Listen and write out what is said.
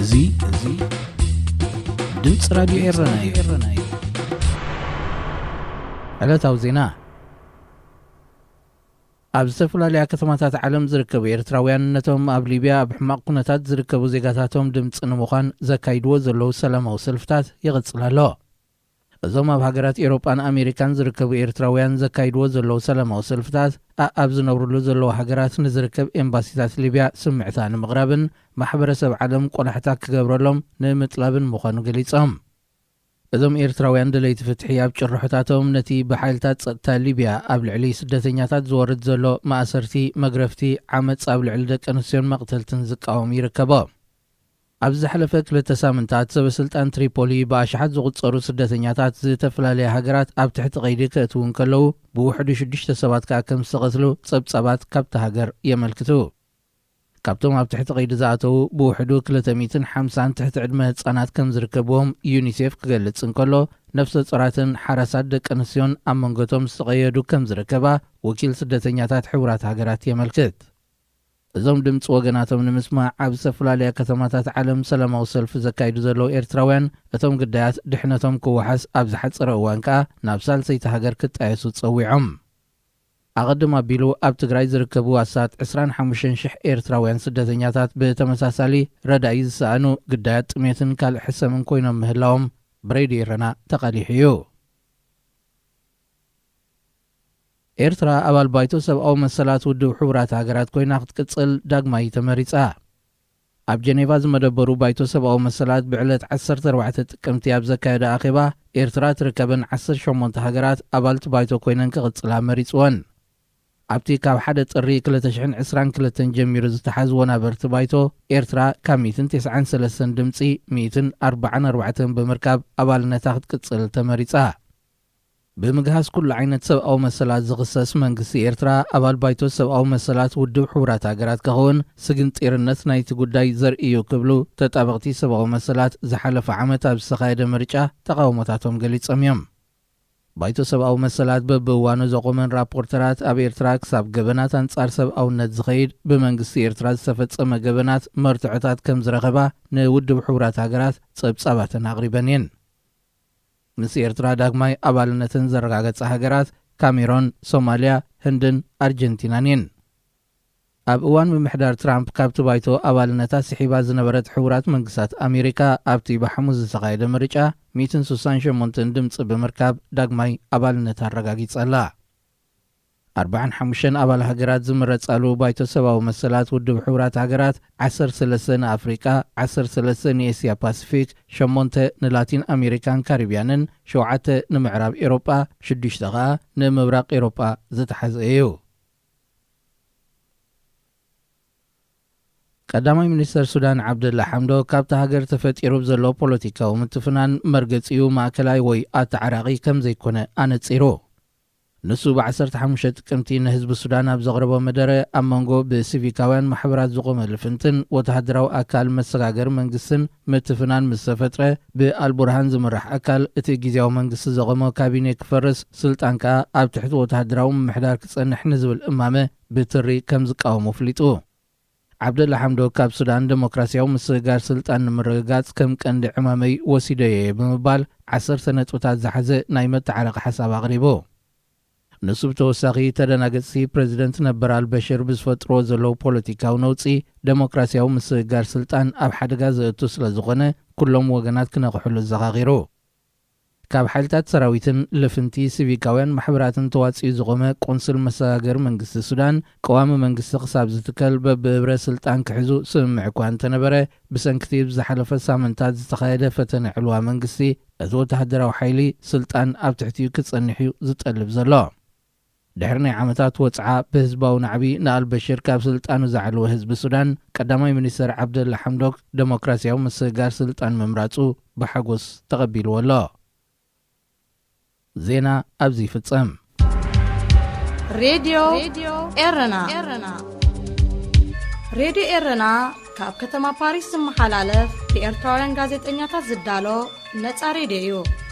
እዚ እዚ ድምፂ ራዲዮ ኤረና እዩ። ዕለታዊ ዜና። ኣብ ዝተፈላለያ ከተማታት ዓለም ዝርከቡ ኤርትራውያን ነቶም ኣብ ሊብያ ኣብ ሕማቕ ኩነታት ዝርከቡ ዜጋታቶም ድምፂ ንምዃን ዘካይድዎ ዘለዉ ሰላማዊ ሰልፍታት ይቕፅል ኣሎ። እዞም ኣብ ሃገራት ኤውሮጳን ኣሜሪካን ዝርከቡ ኤርትራውያን ዘካይድዎ ዘለዉ ሰላማዊ ሰልፍታት፣ ኣኣብ ዝነብርሉ ዘለዉ ሃገራት ንዝርከብ ኤምባሲታት ሊብያ ስምዕታ ንምቕራብን ማሕበረሰብ ዓለም ቆላሕታ ክገብረሎም ንምጥላብን ምዃኑ ገሊጾም። እዞም ኤርትራውያን ደለይቲ ፍትሒ ኣብ ጭርሖታቶም ነቲ ብሓይልታት ጸጥታ ሊብያ ኣብ ልዕሊ ስደተኛታት ዝወርድ ዘሎ ማእሰርቲ፣ መግረፍቲ፣ ዓመጽ ኣብ ልዕሊ ደቂ ኣንስትዮን መቕተልትን ዝቃወም ይርከቦ። ኣብ ዝሓለፈ ክልተ ሳምንታት ሰበ ስልጣን ትሪፖሊ ብኣሽሓት ዝቑጸሩ ስደተኛታት ዝተፈላለያ ሃገራት ኣብ ትሕቲ ቀይዲ ከእትዉ እንከለዉ፣ ብውሕዱ ሽዱሽተ ሰባት ከኣ ከም ዝተቐትሉ ጸብጻባት ካብታ ሃገር የመልክቱ። ካብቶም ኣብ ትሕቲ ቀይዲ ዝኣተዉ ብውሕዱ ክልተ ሚእትን ሓምሳን ትሕቲ ዕድመ ህጻናት ከም ዝርከብዎም ዩኒሴፍ ክገልጽ እንከሎ፣ ነፍሰ ጾራትን ሓራሳት ደቂ ኣንስትዮን ኣብ መንጎቶም ዝተቐየዱ ከም ዝርከባ ወኪል ስደተኛታት ሕቡራት ሃገራት የመልክት። እዞም ድምፂ ወገናቶም ንምስማዕ ኣብ ዝተፈላለያ ከተማታት ዓለም ሰላማዊ ሰልፊ ዘካይዱ ዘለዉ ኤርትራውያን፣ እቶም ግዳያት ድሕነቶም ክወሓስ ኣብ ዝሓፀረ እዋን ከኣ ናብ ሳልሰይቲ ሃገር ክጣየሱ ጸዊዖም። ኣቐድም ኣቢሉ ኣብ ትግራይ ዝርከቡ ኣስታት ዕስራን ሓሙሽተን ሽሕ ኤርትራውያን ስደተኛታት ብተመሳሳሊ ረዳኢ ዝሰኣኑ ግዳያት ጥሜትን ካልእ ሕሰምን ኮይኖም ምህላዎም ብሬድዮ ኤረና ተቓሊሑ እዩ። ኤርትራ ኣባል ባይቶ ሰብኣዊ መሰላት ውድብ ሕቡራት ሃገራት ኮይና ክትቅጽል ዳግማይ ተመሪጻ። ኣብ ጀኔቫ ዝመደበሩ ባይቶ ሰብኣዊ መሰላት ብዕለት ዓሰርተ ኣርባዕተ ጥቅምቲ ኣብ ዘካየደ ኣኼባ፣ ኤርትራ ትርከበን ዓሰርተ ሸሞንተ ሃገራት ኣባልቲ ባይቶ ኮይነን ክቕጽላ መሪጽወን። ኣብቲ ካብ ሓደ ጥሪ ክልተ ሽሕን ዕስራን ክልተን ጀሚሩ ዝተሓዝ ወናበርቲ ባይቶ፣ ኤርትራ ካብ ሚእትን ተስዓን ሰለስተን ድምጺ ሚእትን ኣርባዓን ኣርባዕተን ብምርካብ ኣባልነታ ክትቅጽል ተመሪጻ። ብምግሃስ ኩሉ ዓይነት ሰብኣዊ መሰላት ዝኽሰስ መንግስቲ ኤርትራ፣ ኣባል ባይቶ ሰብኣዊ መሰላት ውድብ ሕቡራት ሃገራት ክኸውን ስግንጢርነት ናይቲ ጉዳይ ዘርኢ እዩ ክብሉ ተጣበቕቲ ሰብኣዊ መሰላት ዝሓለፈ ዓመት ኣብ ዝተኻየደ ምርጫ ተቓውሞታቶም ገሊጾም እዮም። ባይቶ ሰብኣዊ መሰላት በብእዋኑ ዘቖመን ራፖርተራት ኣብ ኤርትራ ክሳብ ገበናት ኣንጻር ሰብኣውነት ዝኸይድ ብመንግስቲ ኤርትራ ዝተፈጸመ ገበናት መርትዖታት ከም ዝረኸባ ንውድብ ሕቡራት ሃገራት ጸብጻባተን ኣቕሪበን እየን። ምስ ኤርትራ ዳግማይ ኣባልነተን ዘረጋገጻ ሃገራት ካሜሮን፣ ሶማልያ፣ ህንድን ኣርጀንቲናን እየን። ኣብ እዋን ምምሕዳር ትራምፕ ካብቲ ባይቶ ኣባልነታ ስሒባ ዝነበረት ሕቡራት መንግስታት ኣሜሪካ ኣብቲ ብሓሙስ ዝተኻየደ ምርጫ ሚእትን ስሳን ሸሞንተን ድምጺ ብምርካብ ዳግማይ ኣባልነታ ኣረጋጊጻ ኣላ። ኣርባዓን ሓሙሽተን ኣባል ሃገራት ዝምረጻሉ ባይቶ ሰብኣዊ መሰላት ውድብ ሕቡራት ሃገራት ዓሰርተ ሰለስተ ንኣፍሪቃ፣ ዓሰርተ ሰለስተ ንኤስያ ፓሲፊክ፣ ሸሞንተ ንላቲን ኣሜሪካን ካሪብያንን፣ ሸውዓተ ንምዕራብ ኤሮጳ፣ ሽዱሽተ ኸኣ ንምብራቕ ኤሮጳ ዝተሓዘ እዩ። ቀዳማይ ሚኒስተር ሱዳን ዓብደላ ሓምዶክ ካብታ ሃገር ተፈጢሩ ብዘሎ ፖለቲካዊ ምትፍናን መርገጺኡ ማእከላይ ወይ ኣተዓራቒ ከም ዘይኮነ ኣነጺሩ። ንሱ ብ ዓሰርተ ሓሙሽተ ጥቅምቲ ንህዝቢ ሱዳን ኣብ ዘቕረቦ መደረ ኣብ መንጎ ብሲቪካውያን ማሕበራት ዝቖመ ልፍንትን ወተሃደራዊ ኣካል መሰጋገሪ መንግስትን ምትፍናን ምስ ተፈጥረ ብኣልቡርሃን ዝምራሕ ኣካል እቲ ግዜያዊ መንግስቲ ዘቖሞ ካቢኔ ክፈርስ ስልጣን ከኣ ኣብ ትሕቲ ወተሃደራዊ ምምሕዳር ክጸንሕ ንዝብል እማመ ብትሪ ከም ዝቃወሞ ኣፍሊጡ። ዓብደላ ሓምዶክ ካብ ሱዳን ደሞክራሲያዊ ምስግጋር ስልጣን ንምርግጋጽ ከም ቀንዲ ዕማመይ ወሲደዮ እየ ብምባል ዓሰርተ ነጥብታት ዝሓዘ ናይ መተዓረቒ ሓሳብ ኣቕሪቡ። ንሱ ብተወሳኺ ተደናገጽቲ ፕረዚደንት ነበር ኣልበሽር ብዝፈጥርዎ ዘለዉ ፖለቲካዊ ነውጺ ደሞክራሲያዊ ምስግጋር ስልጣን ኣብ ሓደጋ ዘእቱ ስለ ዝኾነ ኩሎም ወገናት ክነቕሕሉ ኣዘኻኺሩ። ካብ ሓይልታት ሰራዊትን ልፍንቲ ሲቪካውያን ማሕበራትን ተዋጺኡ ዝቖመ ቆንስል መሰጋገሪ መንግስቲ ሱዳን፣ ቀዋሚ መንግስቲ ክሳብ ዝትከል በብህብረ ስልጣን ክሕዙ ስምምዕ እኳ እንተነበረ፣ ብሰንክቲ ብዝሓለፈ ሳምንታት ዝተኻየደ ፈተነ ዕልዋ መንግስቲ፣ እቲ ወተሃደራዊ ሓይሊ ስልጣን ኣብ ትሕቲኡ ክጸንሕ እዩ ዝጠልብ ዘሎ። ድሕሪ ናይ ዓመታት ወጽዓ ብህዝባዊ ናዕቢ ንኣልበሽር ካብ ስልጣኑ ዝዓለወ ህዝቢ ሱዳን፣ ቀዳማይ ሚኒስተር ዓብደላ ሓምዶክ ደሞክራሲያዊ ምስግጋር ስልጣን ምምራጹ ብሓጎስ ተቐቢልዎ ኣሎ። ዜና ኣብዚ ይፍጸም። ሬድዮ ኤረና። ሬድዮ ኤረና ካብ ከተማ ፓሪስ ዝመሓላለፍ ብኤርትራውያን ጋዜጠኛታት ዝዳሎ ነጻ ሬድዮ እዩ።